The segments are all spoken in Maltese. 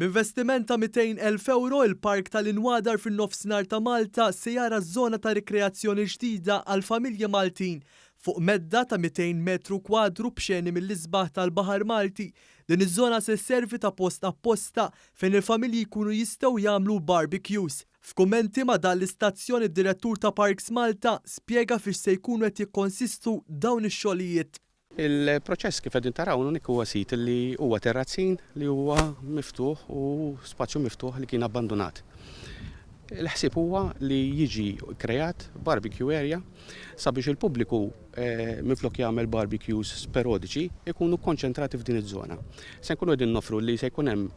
B'investiment ta' 200,000 ewro, il-Park tal-Inwadar fin-Nofsinhar ta' Malta se jara żona ta' rikreazzjoni ġdida għall-familji Maltin. Fuq medda ta' 200 metru kwadru b'xeni mill-isbaħ tal-baħar Malti, din iż-żona se sservi ta' post apposta fejn il-familji jkunu jistgħu jagħmlu barbecues. F'kummenti ma' dan l-istazzjon id-Direttur ta' Parks Malta spjega fiex se jkunu qed jikkonsistu dawn ix-xogħlijiet. Il-proċess kif qegħdin taraw hawnhekk huwa sit li huwa terrazzin li huwa miftuħ u spazju miftuħ li kien abbandunat. Il-ħsieb huwa li jiġi kreat barbecue area sabiex il-pubbliku minflok jagħmel barbecues sperodiċi jkunu kkonċentrati f'din iż-żona. Se nkunu qegħdin noffru li se jkun hemm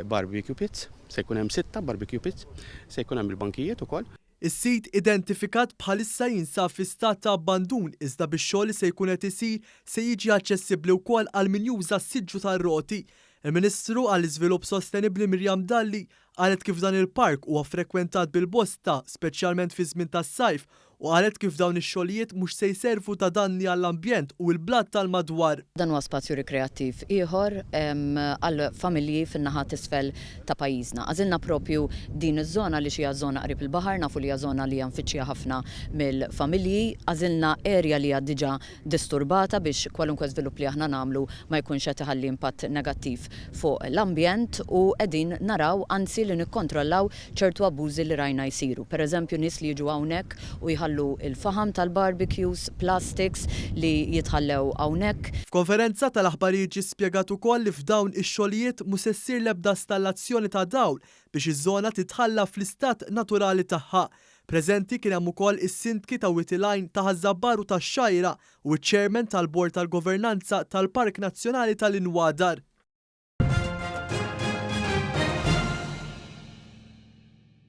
barbecue pits, se jkun hemm sitta barbecue pits, se jkun hemm il-bankijiet ukoll. Is-sit identifikat bħalissa jinsab fi stat ta' abbandun iżda bix-xogħol li se jkun qed isir se jiġi aċċessibbli wkoll għal min juża s-siġġu tar-roti. Il-Ministru għall-Iżvilupp Sostenibbli Miriam Dalli qalet kif dan il-park huwa frekwentat bil-bosta speċjalment fiż-żmien tas-sajf u qalet kif dawn ix-xogħlijiet mhux se jservu ta' danni għall-ambjent u l-blat tal-madwar. Dan huwa spazju rikreattiv ieħor għall-familji fin-naħa t'isfel ta' pajjiżna. Għażilna proprju din iż-żona għaliex hija żona qrib il-baħar, nafu li hija żona li hija mfittxija ħafna mill-familji. Għażilna area li hija diġà disturbata biex kwalunkwe żvilupp li aħna nagħmlu ma jkunx qed iħalli impatt negattiv fuq l-ambjent u qegħdin naraw anzi li nikkontrollaw ċertu abbużi li rajna jsiru. Per eżempju nies li jiġu hawnhekk u jħallu l-faħam tal-barbecues, plastics li jitħallew hawnhekk. F'konferenza tal-aħbarijiet ġie spjegat ukoll li f'dawn ix-xogħlijiet mhu se ssir l-ebda stallazzjoni ta' dawl biex iż-żona titħalla fl-istat naturali tagħha. Preżenti kien hemm ukoll is-Sindki ta' Wied il-Għajn, ta' Ħaż-Żabbar u tax-Xgħajra u ċ-Chairman tal-Bord tal-Governanza tal-Park Nazzjonali tal-Inwadar.